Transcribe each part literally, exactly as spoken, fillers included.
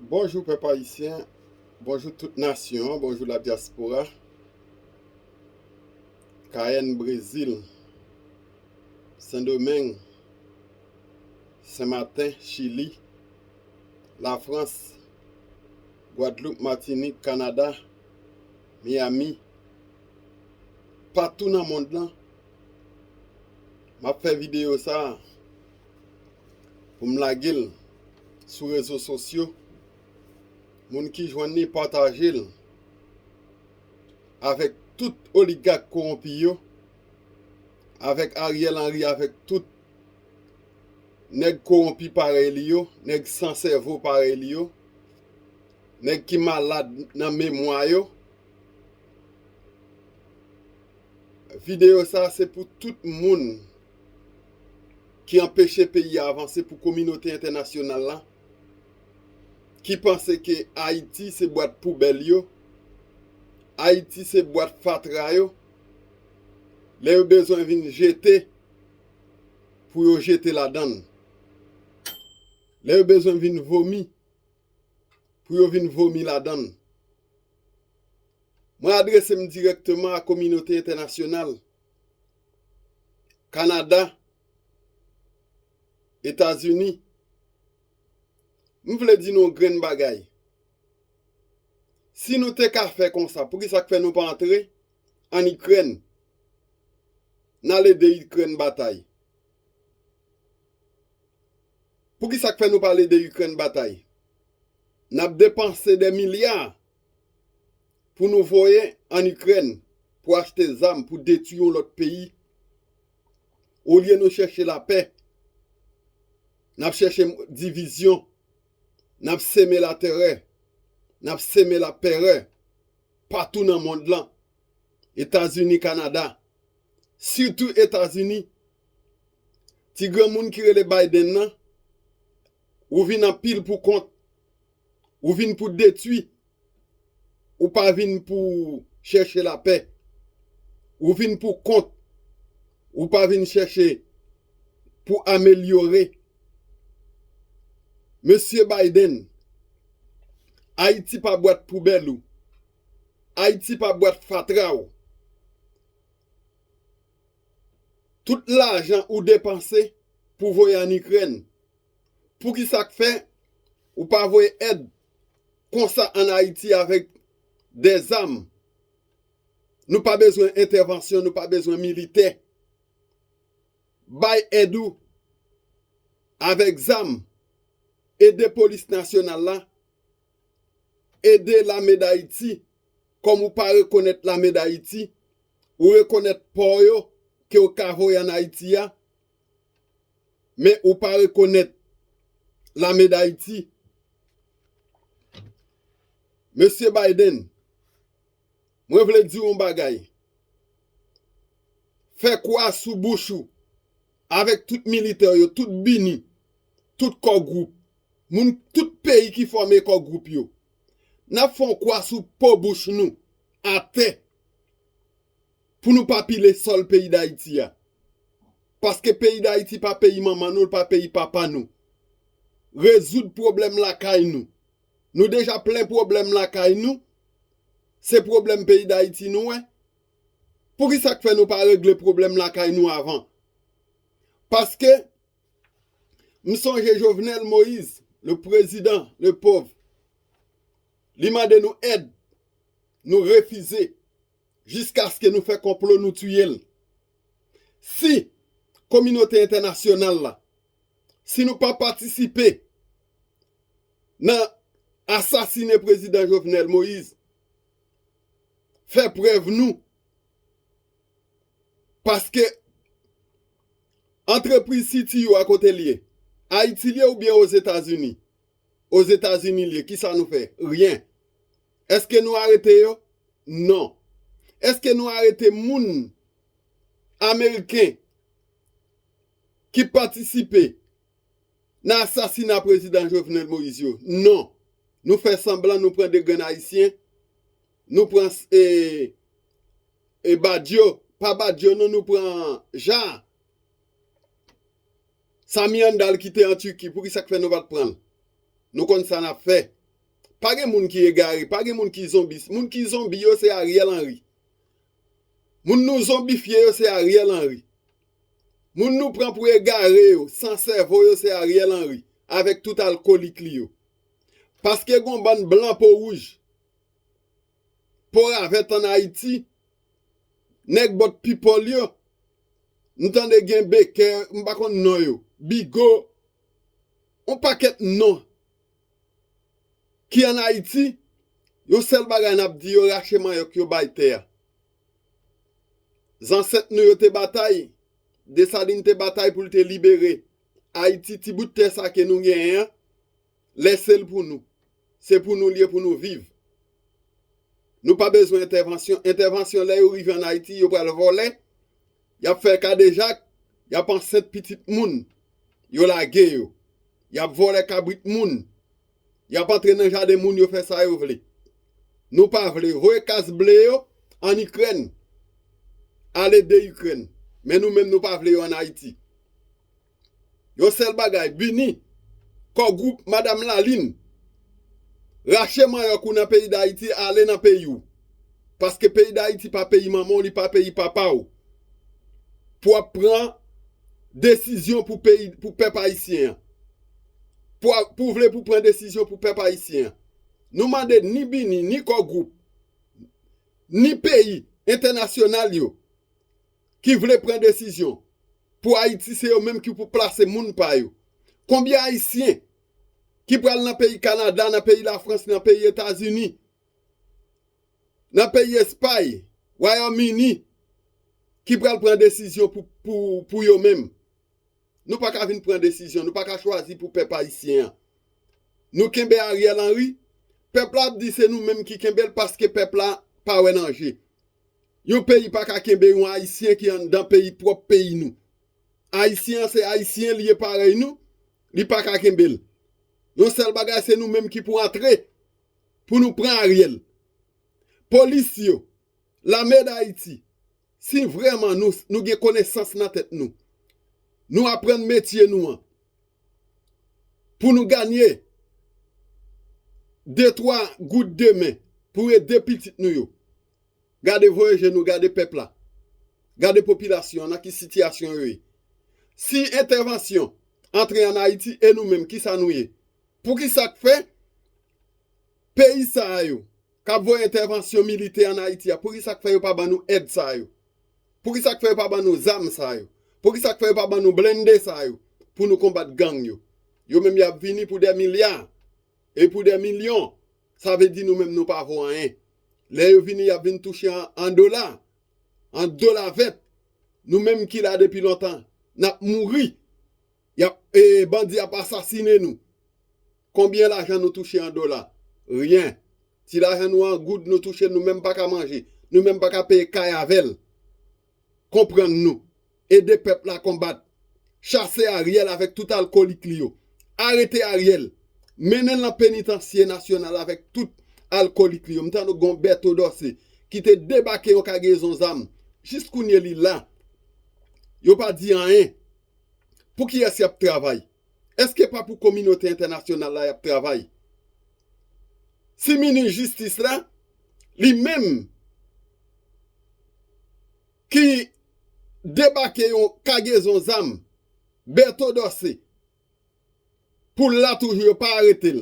Bonjou pèp ayisyen, bonjou tout nasyon an, bonjou la dyaspora. Kayèn, Brezil, Sendomeng, Senmaten, Chili, Lafrans, Gwadloup, Matinik, Kanada, Miami, patou nan mond lan. M ap fè videyo sa a pou m lage l sou rezo sosyo. Moun ki jwenn li, pataje l avèk tout oligak kowonpi yo, avèk Ariel Henry, avèk tout nèg kowonpi parèy li yo, nèg san sèvo parèy li yo, nèg ki malad nan memwa yo. Videyo sa a se pou tout moun ki anpeche peyi a avanse, pou kominote entènasyonal la, ki panse ke Ayiti se bwat poubèl yo, Ayiti se bwat fatra yo, lè yo bezwen vin jete, pou yo jete ladan l. Lè yo bezwen vin vomi, pou yo vin vomi ladan l. Mwen adrese m dirèkteman a kominote entènasyonal, Kanada, Etazini. M vle di nou yon grenn bagay. Si nou te ka fè konsa, poukisa k fè nou pa antre ann Ikrèn? N al ede Ikrèn batay. Poukisa k fè nou pa al ede Ikrèn batay? N ap depanse dè milya pou nou voye ann Ikrèn, pou achte zam, pou detwi yon lòt peyi. Olye nou chèche lapè, n ap chèche divizyon, n ap seme latèrè, n ap seme lapèrè patou nan mond lan, Etazini, Kanada, sitou Etazini. Ti granmoun ki rele Biden nan, ou vin anpil pou kont, ou vin pou detwi, ou pa vin pou chèche lapè, ou vin pou kont, ou pa vin chèche pou amelyore. Mesye Biden, Ayiti pa bwat poubèl ou. Ayiti pa bwat fatra w. Tout lajan ou depanse pou voye ann Ikrèn, poukisa k fè ou pa voye èd konsa ann Ayiti avèk dè zam? Nou pa bezwen entèvansyon, nou pa bezwen militè. Bay èd ou avèk zam, ede polis nasyonal la, ede Lame Dayiti, kòm ou pa rekonèt Lame Dayiti, ou rekonèt pò yo ke w ka voye ann Ayiti a, men ou pa rekonèt Lame Dayiti. Mesye Biden, mwen vle di w yon bagay. Fè kwa sou bouch ou avèk tout militè yo, tout bini, tout kò gwoup, moun, tout peyi ki fòme kò gwoup yo. N ap fè yon kwa sou po bouch nou, atè, pou nou pa pile sòl peyi Dayiti a. Paske peyi Dayiti pa peyi manman nou, li pa peyi papa nou. Rezoud pwoblèm lakay nou. Nou deja plen pwoblèm lakay nou. Se pwoblèm peyi Dayiti nou wè. Poukisa k fè nou pa regle pwoblèm lakay nou avan? Paske m sonje Jovenel Moïse, le président, le pauvre, li mande nou èd, nou refize, jiskaske nou fè konplo, nou tiye l. Si kominote entènasyonal la, si nou pa patisipe nan asasinen prezidan Jovenel Moïse, fè prèv nou. Paske antrepriz C T U a, kote l ye? Ayiti l ye oubyen Ozetazini? Ozetazini l ye. Kisa nou fè? Ryen. Èske nou arete yo? Non. Èske nou arete moun ameriken ki patisipe nan asasina prezidan Jovenel Moïse yo? Non. Nou fè sanblan, nou pran de grenn ayisyen, nou pran, e, e, Badio, pa Badio non, nou pran Ja. Sami Andal ki te an Tiki, poukisa k fè nou pa t pran l? Nou konn sa n ap fè. Pa gen moun ki egare, pa gen moun ki zonbi. Moun ki zonbi yo se Ariel Henry. Moun nou zonbifye yo se Ariel Henry. Moun nou pran pou egare yo, san sèvo yo se Ariel Henry, avèk tout alkolik li yo. Paske gon bann blan po wouj, po ravèt ann Ayiti, nèg bòt pipòl yo, m tande gen Bekè, m pa konn non yo, Bigo, yon pakèt non ki ann Ayiti, yon sèl bagay n ap di yo, rache manyòk yo bay tè a. Zansèt nou yo te batay, Desalin te batay pou l te libere Ayiti, ti bout tè sa ke nou genyen an, lèse l pou nou. Se pou nou l ye, pou nou viv. Nou pa bezwen entèvansyon. Entèvansyon, lè yo rive ann Ayiti, yo pral vòlè, y ap fè kadejak, y ap ansent pitit moun, yo lage yo. Y ap vòlè kabrit moun. Y ap antre nan jaden moun, yo fè sa yo vle. Nou pa vle. Voye kas ble yo ann Ikrèn. Al ede Ikrèn. Men nou menm, nou pa vle yo ann Ayiti. Yon sèl bagay, Bini, Kò Gwoup, Madanm Lalin, rache manyòk ou nan peyi Dayiti, ale nan peyi w. Paske peyi Dayiti pa peyi manman w, li pa peyi papa w. Pou w ap pran desizyon pou peyi, pou pèp ayisyen an. Pou w ap, pou w vle pou pran desizyon pou pèp ayisyen an. Nou mande ni Bini, ni Kò Gwoup, ni peyi entènasyonal yo ki vle pran desizyon pou Ayiti, se yo menm ki pou plase moun pa yo. Konbyen Ayisyen ki pral nan peyi Kanada, nan peyi Lafrans, nan peyi Etazini, nan peyi Espay, Wayòm Ini, ki pral pran desizyon pou, pou, pou yo menm? Nou pa ka vin pran desizyon, nou pa ka chwazi pou pèp ayisyen an. Nou kenbe Ariel Henry, pèp la ap di se nou menm ki kenbe l paske pèp la pa wè nan je. Yon peyi pa ka kenbe yon Ayisyen ki anndan peyi, pwòp peyi nou. Ayisyen an se Ayisyen, li ye parèy nou, li pa ka kenbe l. Yon sèl bagay, se nou menm ki pou antre pou nou pran Ariel. Polis yo, Lame Dayiti, si vrèman nou, nou gen konesans nan tèt nou, nou aprann metye nou an, pou nou ganye de twa goud de men pou ede pitit nou yo. Gade, voye je nou, gade pèp la. Gade popilasyon an, nan ki sitiyasyon yo ye. Si entèvansyon antre ann Ayiti, e nou menm, kisa nou ye? Poukisa k fè peyi sa a yo k ap voye entèvansyon militè ann Ayiti a, poukisa k fè yo pa ban nou èd sa a yo? Poukisa k fè yo pa ban nou zam sa a yo? Poukisa k fè yo pa ban nou blende sa a yo pou nou konbat gang yo? Yo menm y ap vini pou dè milya e pou dè milyon. Sa vle di nou menm nou pa vo anyen. Lè yo vini, y ap vin touche an, an dola, an dola vèt. Nou menm ki la depi lontan, n ap mouri. Y ap, e, bandi ap asasine nou. Konbyen lajan nou touche an dola? Ryen. Ti lajan nou an goud nou touche, nou menm pa ka manje. Nou menm pa ka peye kay avè l. Konprann nou. Ede pèp la konbat. Chase Ariel avèk tout alkolik li yo. Arete Ariel. Mennen l nan penitansye nasyonal avèk tout alkolik li yo. M tande gon Bèto Dòse ki te debake yon kagezon zam. Jis kounye li la. Yo pa di anyen. Pou kiyès y ap travay? Èske pa pou kominote entènasyonal la y ap travay? Si minis jistis la, li menm ki debake yon kagezon zam, Bèto Dòse, pou l la toujou, yo pa arete l.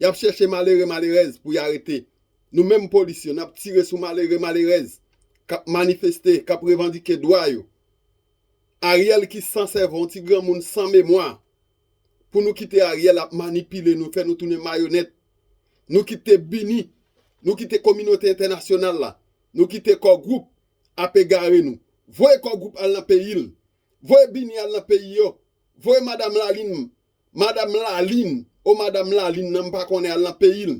Y ap chèche malere, malerèz pou y arete. Nou menm polis yo, n ap tire sou malere, malerèz k ap manifeste, k ap revandike dwa yo. Ariel ki san sèvo, yon ti granmoun san memwa. Pou nou kite Ariel ap manipile nou, fè nou tounen mayonèt. Nou kite Bini, nou kite kominote entènasyonal la, nou kite Kò Gwoup ap egare nou. Voye Kò Gwoup al nan peyi l. Voye Bini al nan peyi yo. Voye Madanm Lalin, Madanm Lalin, o Madanm Lalin nan m pa konnen, al nan peyi l.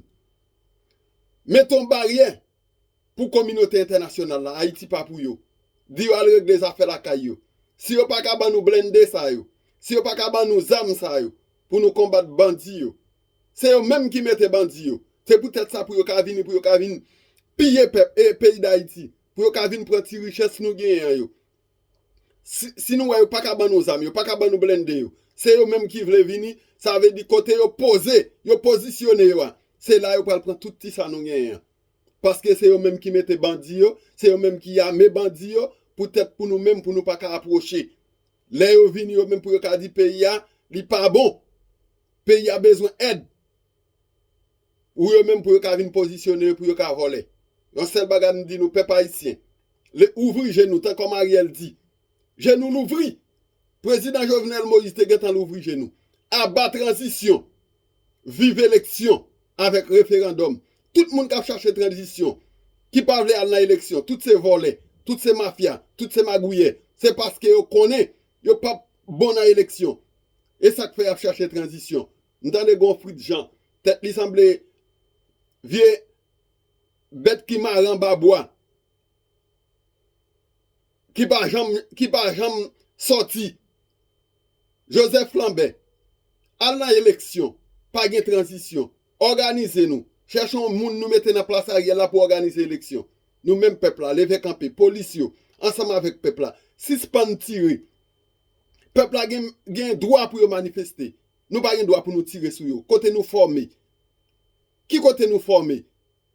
Mete yon baryè pou kominote entènasyonal la, Ayiti pa pou yo. Di yo al regle zafè lakay yo. Si yo pa ka ban nou blende sa yo, si yo pa ka ban nou zam sa yo, pou nou konbat bandi yo, se yo menm ki mete bandi yo. Se poutèt sa pou yo ka vini, pou yo ka vin piye pèp, e, peyi Dayiti, pou yo ka vin pran ti richès nou genyen an yo. Si, si nou wè yo pa ka ban nou zam, yo pa ka ban nou blende yo, se yo menm ki vle vini, sa vle di kote yo poze, yo pozisyone yo a, Se la yo pral pran tout ti sa nou genyen an. Paske se yo menm ki mete bandi yo, se yo menm ki ame bandi yo, poutèt pou nou menm, pou nou pa ka apwoche. Lè yo vini yo menm pou yo ka di peyi a, li pa bon. Peyi a bezwen èd. Ou yo menm pou yo ka vin pozisyone yo, pou yo ka vòlè. Yon sèl bagay m di nou, pèp ayisyen, le, ouvri je nou, tan kòm Ariel di. Je nou louvri. Prezidan Jovenel Moïse te gentan louvri je nou. Aba tranzisyon. Viv eleksyon avèk referandòm. Tout moun k ap chache tranzisyon, ki pa vle al nan eleksyon, tout se vòlè, tout se mafya, tout se magouyè. Se paske yo konnen yo p ap bon nan eleksyon. E sa k fè y ap chache tranzisyon. M tande gon Fritz Jean, tèt li sanble vye bèt ki mare anba bwa, ki pa janm, ki pa janm sòti. Joseph Lambert, al nan eleksyon, pa gen tranzisyon. Òganize nou. Chèche yon moun nou mete nan plas Ariel la pou òganize eleksyon. Nou menm pèp la, leve kanpe, polis yo, ansanm avèk pèp la. Sispann tire. Pèp la gen, gen dwa pou yo manifeste. Nou pa gen dwa pou nou tire sou yo. Kote nou fòme? Ki kote nou fòme?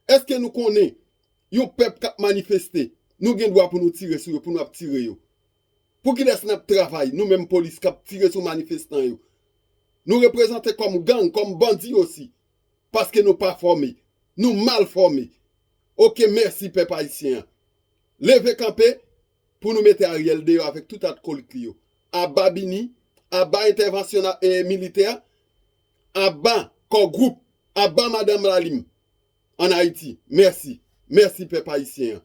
Èske nou konnen yon pèp k ap manifeste, nou gen dwa pou nou tire sou yo, pou nou ap tire yo? Poukilès n ap travay, nou menm polis k ap tire sou manifestan yo? Nou reprezante kòm gang, kòm bandi osi, paske nou pa fòme, nou mal fòme. Oke, mèsi pèp ayisyen an. Leve kanpe pou nou mete Ariel deyò avèk tout alkolik li yo. Aba BINUH, aba entèvansyon na- e militè, aba Core Group, aba Madanm Lalim ann Ayiti. Mèsi. Mèsi pèp ayisyen an.